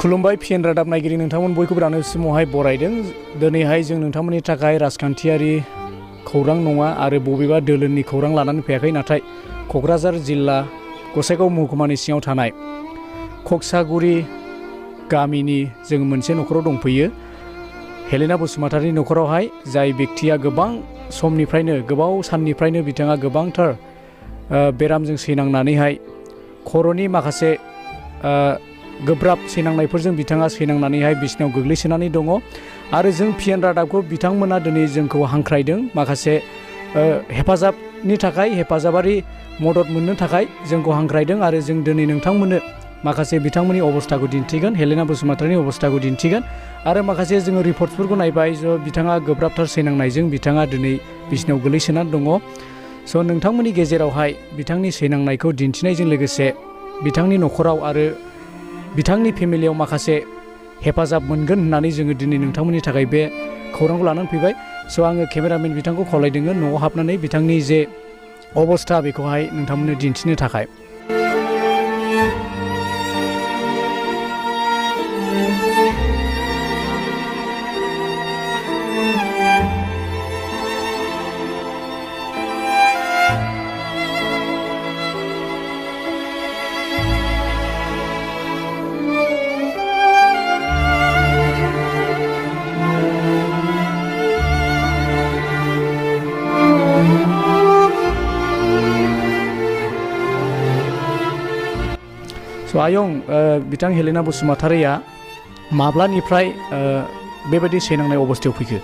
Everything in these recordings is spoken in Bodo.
खुलुमबाय पिएन रादाब नायगिरि नोंथांमोन बयखौबो दानो समावहाय बरायदों। दिनैहाय जों नोंथांमोननि थाखाय राजखान्थियारि खौरां नङा आरो बबेबा दोलोनि खौरां लानानै फैयाखै, नाथाय क'क्राझार जिल्ला गसाइगाव महकुमानि सिङाव थानाय खगसागुरि गामिनि जों मोनसे न'खराव दंफैयो। हेलेना बसुमतारिनि न'खरावहाय जाय बेक्तिया गोबां समनिफ्रायनो गोबाव साननिफ्रायनो बिथाङा गोबांथार बेरामजों सैनांनानैहाय खर'नि माखासे गोब्राब सैनांनायफोरजों बिथाङा सैनांनानैहाय बिसिनायाव गोग्लैसोनानै दङ आरो जों पिएन रादाबखौ बिथांमोना दिनै जोंखौ हांख्रायदों माखासे हेफाजाबनि थाखाय, हेफाजाबारि मदद मोननो थाखाय जोंखौ हांख्रायदों आरो जों दिनै नोंथांमोननो माखासे बिथांमोननि अबस्थाखौ दिन्थिगोन, हेलेना बसुमतारिनि अबस्थाखौ दिन्थिगोन आरो माखासे जोङो रिपर्टसफोरखौ नायबाय ज' बिथाङा गोब्राबथार सैनांनायजों बिथाङा दिनै बिसिनायाव गोग्लैसोनानै दङ। स' नोंथांमोननि गेजेरावहाय बिथांनि सैनांनायखौ दिन्थिनायजों लोगोसे बिथांनि न'खराव आरो बिथांनि फेमिलियाव माखासे हेफाजाब मोनगोन होननानै जोङो दिनै नोंथांमोननि थाखाय बे खौरांखौ लानानै फैबाय। स' आङो केमेरामेन बिथांखौ खावलायदों न'आव हाबनानै बिथांनि जे अबस्था बेखौहाय नोंथांमोननो दिन्थिनो थाखाय। आयं बिथां हेलेना बसुमतारिया माब्लानिफ्राय बेबायदि सैनांनाय अबस्थायाव फैखो?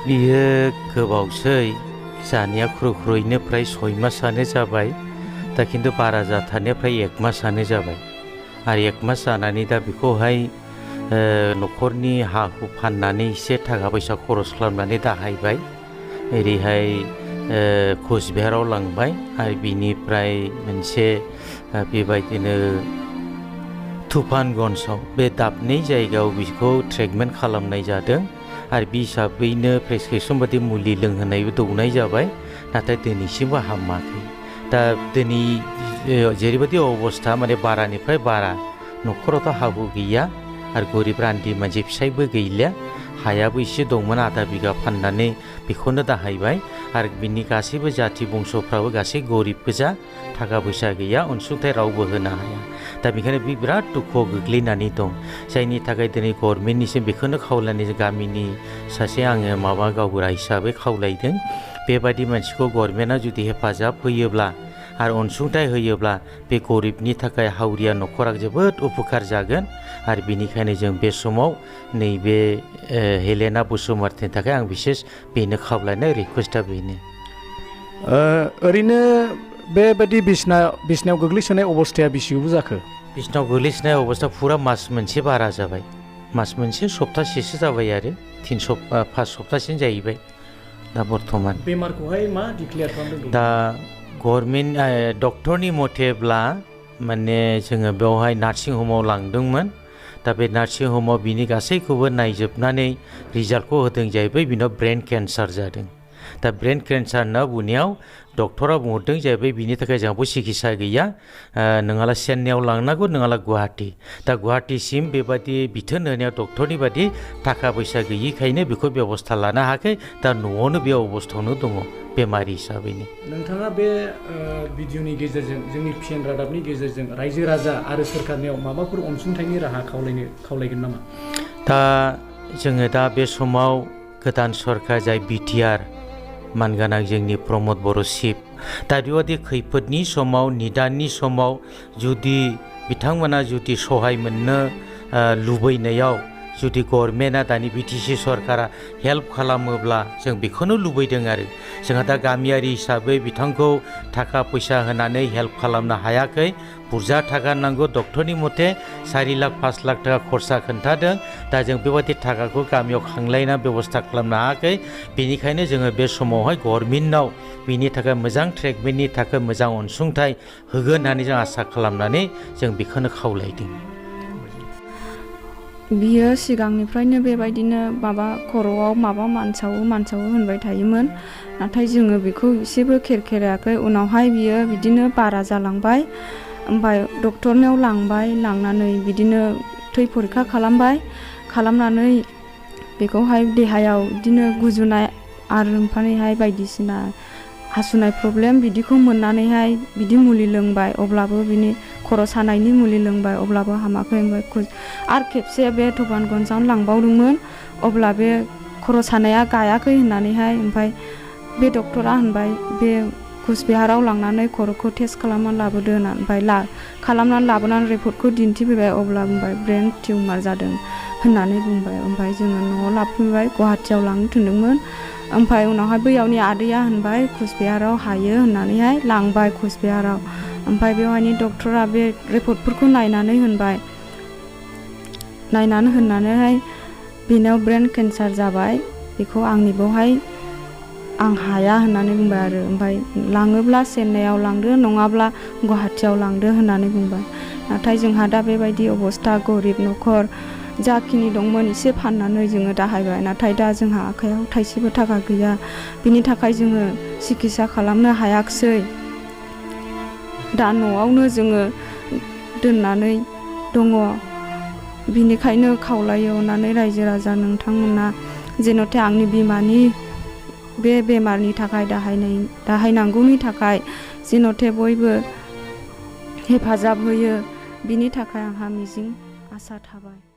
बियो गोबावसै जानाया ख्रुख्रुयैनो फ्राय 6 मासानो जाबाय, दा खिन्थु बारा जाथारनाया फ्राय 1 मासानो जाबाय आरो 1 मास जानानै दा बेखौहाय न'खरनि हा हु फाननानै एसे थाखा फैसा खरस खालामनानै दाहायबाय, ओरैहाय कचबिहाराव लांबाय आरो बिनिफ्राय मोनसे बेबायदिनो तुफानगन्जआव बे दाबनै जायगायाव बिखौ ट्रिटमेन्ट खालामनाय जादों आरो बे हिसाबैनो प्रेसक्रिपसन बायदि मुलि लोंहोनायबो दौनाय जाबाय, नाथाय दिनैसिमबो हामाखै। दा दिनै जेरैबायदि अबस्था माने बारानिफ्राय बारा, न'खरावथ' हा हु गैया आरो गरिब रान्दि मानसि फिसायबो गैलिया, हायाबो एसे दंमोन 1/2 बिगा फाननानै बेखौनो दाहायबाय आरो बिनि गासैबो जाथि बंस'फ्राबो गासै गरिब गोजा, थाखा फैसा गैया, अनसुंथाइ रावबो होनो हाया। दा बेखायनो बे बिराद दुखुआव गोग्लैनानै दं, जायनि थाखाय दिनै गभर्नमेन्टनिसिम बेखौनो खावलायनाय गामिनि सासे आङो गावबुरा हिसाबै खावलायदों, बेबायदि मानसिखौ गभर्नमेन्टआ जुदि हेफाजाब होयोब्ला आरो अनसुंथाइ होयोब्ला बे गरिबनि थाखाय हावरिया न'खरा जोबोद उपकार जागोन आरो बेनिखायनो जों बे समाव नैबे हेलेना बसुमतारिनि थाखाय आं बिसेस बेनो खावलायनाय रिकुवेस्टआ बेनो। ओरैनो बेबायदि बिसनायाव गोग्लैसोनाय अबस्थाया बेसेबां जाखो? बिसनायाव गोग्लैसोनाय अबस्था फुरा मास मोनसे बारा जाबाय, मास मोनसे सप्तासेसो जाबाय आरो 5 सप्तासेनो जाहैबाय दा बर्थमान। बेमारखौहाय मा डिक्लेयार खालामदों? दा गभर्नमेन्ट डक्टरनि मथेब्ला माने जोङो बेवहाय नार्सिं हमाव लांदोंमोन, दा बे नार्सिं हमाव बिनि गासैखौबो नायजोबनानै रिजाल्टखौ होदों जाहैबाय बिनाव ब्रेन केन्सार जादों। दा ब्रेन केन्सार होनना बुंनायाव डक्टरा बुंहरदों जाहैबाय बिनि थाखाय जोंहाबो सिकित्सा गैया, नोंहाला चेन्नाइआव लांनांगौ, नोंहाला गुवाहाटि। दा गुवाहाटिसिम बेबायदि बिथोन होनायाव डक्टरनि बादि थाखा फैसा गैयिखायनो बेखौ बेबस्था लानो हायाखै, दा न'आवनो बे अबस्थायावनो दङ बेमारि हिसाबैनो। नोंथाङा बे भिडिअनि गेजेरजों जोंनि पिएन रादाबनि गेजेरजों रायजो राजा आरो सोरखारनियाव माबाफोर अनसुंथाइनि राहा खावलायगोन नामा? दा जोङो दा बे समाव गोदान सरकार जाय बिटिआर मानगोनां जोंनि प्रमद बर' चिफ, दा बेबायदि खैफोदनि समाव निदाननि समाव जुदि बिथांमोना जुदि सहाय मोननो लुबैनायाव जुदि गभर्नमेन्टआ दानि बिटिसि सरकारा हेल्प खालामोब्ला जों बेखौनो लुबैदों आरो जोंहा दा गामियारि हिसाबै बिथांखौ थाखा फैसा होनानै हेल्प खालामनो हायाखै, बुरजा थाखा नांगौ, डक्टरनि मथे 4 लाख 5 लाख थाखा खरसा खोन्थादों, दा जों बेबायदि थाखाखौ गामियाव खांलायना बेबस्था खालामनो हायाखै, बेनिखायनो जोङो बे समावहाय गभर्नमेन्टनाव बिनि थाखाय मोजां ट्रिटमेन्टनि थाखाय मोजां अनसुंथाइ होगोन होननानै जों आसा खालामनानै जों बेखौनो खावलायदों। बियो सिगांनिफ्रायनो बेबायदिनो खर'आव मानसावो होनबाय थायोमोन, नाथाय जोङो बेखौ एसेबो खेराखै। उनावहाय बियो बिदिनो बारा जालांबाय, ओमफ्राय डक्टरनियाव लांबाय, लांनानै बिदिनो थै फरिखा खालामबाय खालामनानै बेखौहाय देहायाव बिदिनो गुजुनाय आरो ओमफ्रायहाय बायदिसिना हासुनाय प्रब्लेम बिदिखौ मोननानैहाय बिदि मुलि लोंबाय अब्लाबो बिनि खर' सानायनि मुलि लोंबाय अब्लाबो हामाखै ओमफ्राय आरो खेबसे बे धबानगन्जावनो लांबावदोंमोन अब्ला बे खर' सानाया गायाखै होननानैहाय ओमफ्राय बे डक्टरा होनबाय बे कुचबिहाराव लांनानै खर'खौ टेस्ट खालामनानै लाबोदो होननानै ओमफ्राय खालामनानै लाबोनानै रिपर्टखौ दिन्थिफैबाय अब्ला बुंबाय ब्रेन टिउमार जादों होननानै बुंबाय ओमफ्राय जोङो न'आव लाबोफैबाय गुवाहाटियाव लांनो थिनदोंमोन ओमफ्राय उनावहाय बैयावनि आदैया होनबाय कुचबिहाराव हायो होननानैहाय लांबाय कुचबिहाराव ओमफ्राय बेवहायनि डक्टरा बे रिपर्टफोरखौ नायनानै होननानैहाय बेनाव ब्रेन केन्सार जाबाय बेखौ आंनि बेवहाय आं हाया होननानै बुंबाय आरो ओमफ्राय लाङोब्ला चेन्नाइयाव लांदो नङाब्ला गुवाहाटियाव लांदो होननानै बुंबाय नाथाय जोंहा दा बेबायदि अबस्था गरिब न'खर जाखिनि दंमोन एसे फाननानै जोङो दाहायबाय नाथाय दा जोंहा आखायाव थाइसेबो थाखा गैया बिनि थाखाय जोङो सिकित्सा खालामनो हायाखिसै दा न'आवनो जोङो दोननानै दङ बिनिखायनो खावलायो अननानै रायजो राजा नोंथांमोना जेन'थे आंनि बिमानि बे बेमारनि थाखाय दाहायनांगौनि थाखाय जेन'थे बयबो हेफाजाब होयो बिनि थाखाय आंहा मिजिं आसा थाबाय।